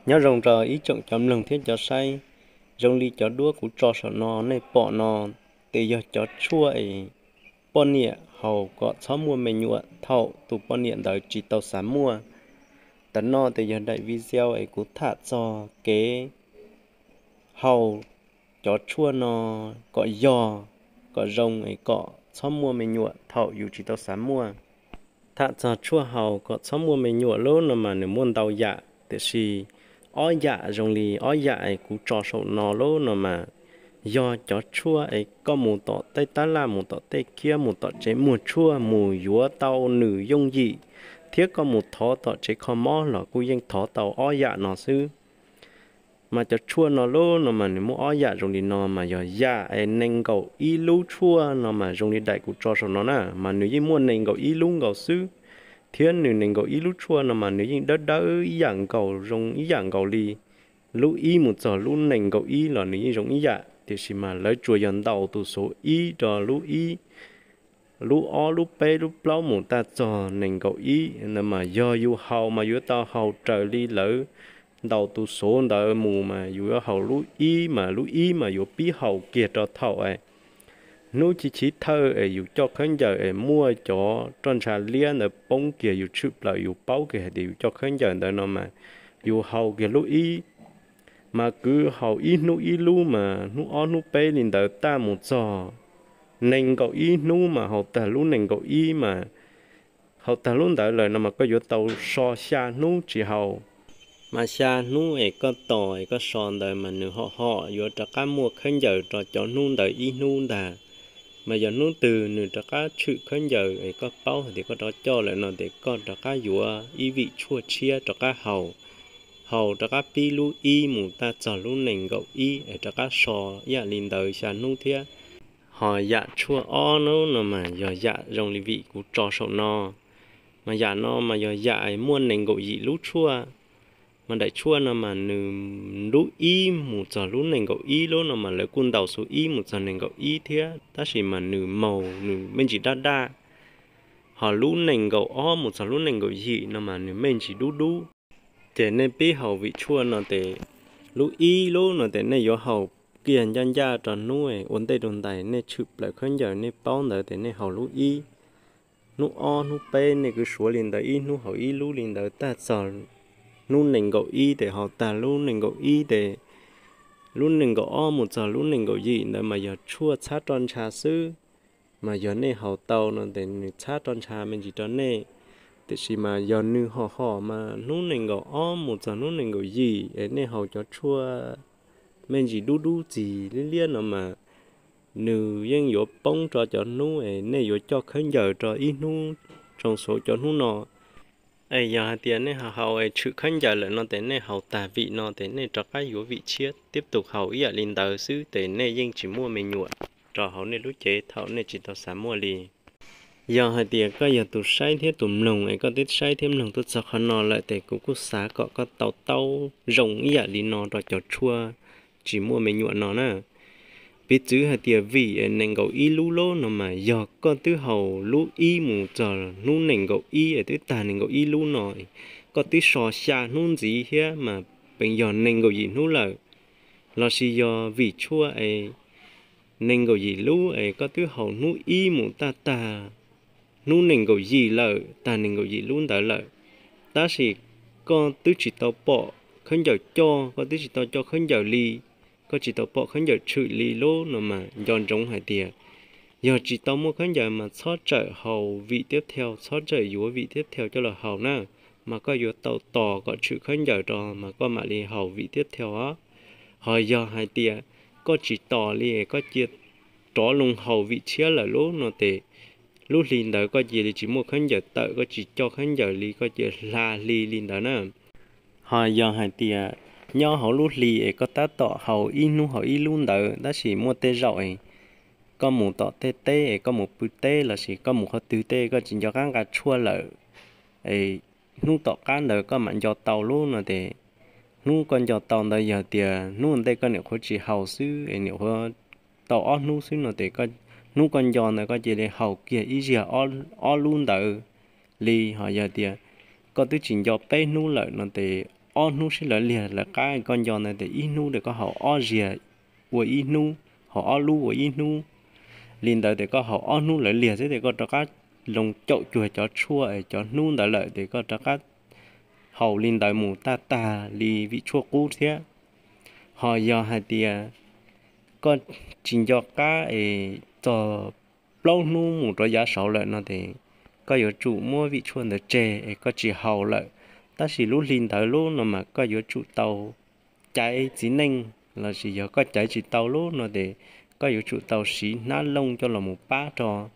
Nyob zoo rau ib tsoom cov mloog thiab cov saib, zoo li cov duab kuv tso saum no nej pom no, ces yog cov tshuaj es poj niam haus kom txhob muaj me nyuam thaum tus poj niam ntawd tsis tau xav muaj. Tam no ces yog daim video es kuv tham txog kev haus cov tshuaj no kom yog, kom zoo es kom txhob muaj me nyuam thaum yus tsis tau xav muaj. Tham txog tshuaj haus kom txhob muaj me nyuam lub no mas nws muaj ntau yam, tiam sis ob yam zoo li ob yam es kuv tso saum no lub no mas yog cov tshuaj es koj mus tom tej tab laj, mus tom tej kiab, mus tom tsev muag tshuaj mus yuav tau nws yooj yim, thiab koj mus thov tom tsev kho mob los kuj yeej thov tau ob yam no xwb. Mas cov tshuaj no lub no mas nws muaj ob yam zoo li no mas yog yam es nees nkaum ib lub tshuaj no mas zoo li daim kuv tso saum no na, mas nws yeej muaj nees nkaum ib lub nkaus xwb, thiab nws nees nkaum ib lub tshuaj no mas nws yeej dawb dawb ib yam nkaus, zoo ib yam nkaus li. Lub ib mus txog lub nees nkaum ib los nws yeej zoo ib yam, tiam sis mas lawv tsuas yog ntaus tus xuv ib rau lub ib, lub ob, lub peb, lub plaub mus tag txog nees nkaum ib ntawd mas yog yus haus mas yuav tau haus raws li lawv ntaus tus xuv ntawd mus mas yus yuav haus lub ib mas lub ib mas yuav pib haus kiag rau thaum hnub chiv chiv thawj es yus coj khaub ncaws es muaj cov roj ntsha liab ntawd poob kiag yus tshwm plaws yus paub kiag hais tias yus coj khaub ncaws ntawd no mas yus haus kiag lub ib, mas kwv haus ib hnub ib lub mas hnub ob hnub peb li ntawd tag mus txog nees nkaum ib hnub mas haus tag lub nees nkaum ib mas haus tag lub ntawd lawm no mas koj yuav tau so xya hnub tsis haus. Mas xya hnub es koj tos es koj so ntawd mas nws hom hom yuav rov qab muaj khaub ncaws rau cov hnub ntawd ib hnub ntag. Mas yog hnub twg nws rov qab tshwm khaub ncaws es koj paub hais tias koj rov coj lawm no ces koj rov qab yuav ib vim tshuaj tshiab rov qab haus, haus rov qab pib lub ib mus tag txog lub nees nkaum ib es rov qab so ib yam li ntawd xya hnub thiab. Ho yam tshuaj ob hnub no mas yog yam zoo li vim kuv tso saum no, mas yam no mas yog yam muaj nees nkaum yim lub tshuaj. Mas daim tshuaj no mas nws lub ib mus txog lub nees nkaum ib lub no mas lawv kuj ntaus xuv ib mus txog nees nkaum ib thiab, tab sis mas nws maus nws me ntsis daj daj. Ho lub nees nkaum ob mus txog lub nees nkaum yim no mas nws me ntsis dub dub. Ces nej pib haus vim tshuaj no ces lub ib lub no ces nej yuav haus kiag ncaj ncaj rau hnub ua ntej rau ntawd nej tshwm plaws khaub ncaws nej paub ntawd ces nej haus lub ib. Hnub ob hnub peb nej kwv suav li ntawd ib hnub haus ib lub li ntawd tag txog hnub nees nkaum ib ces haus tag lub nees nkaum ib ces lub nees nkaum ob mus txog lub nees nkaum yim ntawd mas yog tshuaj txhab roj ntsha xwb. Mas yog nej haus tau no ces nws txhab roj ntsha me ntsis rau nej. Tiam sis mas yog nws hom hom mas hnub nees nkaum ob mus txog hnub nees nkaum yim es nej haus cov tshuaj me ntsis dub dub txig liab liab no mas nws yeej yuav poob rau cov hnub es nej yuav coj khaub ncaws rau ib hnub tsoos xuav cov hnub no. Es yog hais tias nej haus es tshwm khaub ncaws lawm no ces nej haus tag vim no ces nej rov qab yuav vim tshiab tib tug haus ib yam li ntawd xwb ces nej yeej tsis muaj me nyuam rau hauv nej lub cev thaum nej tsis tau xav muaj li. Yog hais tias koj yog tus saib thiab tus mloog es koj twb saib thiab mloog tuaj txog qhov no lawm ces kuv kuj xav kom koj tau taub zoo ib yam li no rau cov tshuaj tsis muaj me nyuam no na. Piv txwv hais tias vim nees nkaum ib lub lub no mas yog koj twb haus lub ib mus txog hnub nees nkaum ib es twb tag nees nkaum ib lub no, koj twb so xya hnub ntxiv thiab mas pees yog nees nkaum yim hnub lawm. Lossis yog vim tshuaj es nees nkaum yim lub es koj twb haus hnub ib mus tag tag hnub nees nkaum yim lawm, tag nees nkaum yim lub ntawd lawm, tab sis koj twb tsis tau pom khaub ncaws coj, koj twb tsis tau coj khaub ncaws li, koj tsis tau pom khaub ncaws tshwm li lub no mas nco ntsoov hais tias yog tsis tau muaj khaub ncaws mas txhob tsawm haus vim tiab thau, txhob tsawm yuav vim tiab thau coj los haus na, mas koj yuav tau tos kom tshwm khaub ncaws rau mas koj mam li haus vim tiab thau os. Ho yog hais tias koj tsis tos li, koj cia rov loo haus vim tshiab lawm lub no ces lub hli ntawd koj cia li tsis muaj khaub ncaws tawm, koj tsis coj khaub ncaws li, koj cia hla hli li ntawd na. Ho yog hais tias nyob hauv lub hli es koj tab tom haus ib hnub haus ib lub ntawd tab sis muaj tej zaum es koj mus tom tej teb es koj mus pw teb lossis koj mus qhov twg tej koj tsis nco qab nqa tshuaj lawm, es hnub tom qab ntawd koj mam nco tau lub no ces hnub koj nco tau ntawd yog tias hnub ntej koj niam qhuav tsis haus xwb es niam qhuav tau ob hnub xwb no ces hnub koj nco ntawd koj cia li haus kiag ib zaug ob lub ntawd li. Ho yog tias koj twb tsis nco peb hnub lawm no ces ob hnub sib lawv liag lawv qab, koj nco ntawd tes ib hnub tes koj haus ob ziag ua ib hnub, haus ob lub ua ib hnub. Li ntawd tes koj haus ob hnub lawv liag xwb tes koj rov qab loo caum cuag cov tshuaj es cov hnub ntawd lawm tes koj rov qab haus li ntawd mus tag tag li vim tshuaj qub thiab. Ho yog hais tias koj tsis nco qab es txog plaub hnub mus rau yav saud lawm no tes koj yuav tsum muab vim tshuaj ntawd tseg es koj tsis haus lawm. Tab sis lub hli ntawd lub no mas koj yuav tsum tau caiv txiv neej, lossis yog koj caiv tsis tau lub no tes koj yuav tsum tau siv hnab looj coj los mus pab rau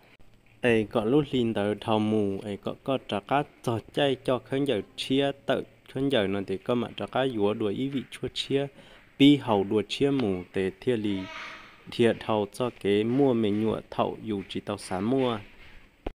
es kom lub hli ntawd dhau mus es kom koj rov qab txog caij coj khaub ncaws tshiab tawm khaub ncaws no tes koj mam rov qab yuav dua ib vim tshuaj tshiab, pib haus dua tshiab mus tes thiaj li dhia dhau txoj kev muaj me nyuam thaum yus tsis tau xav muaj.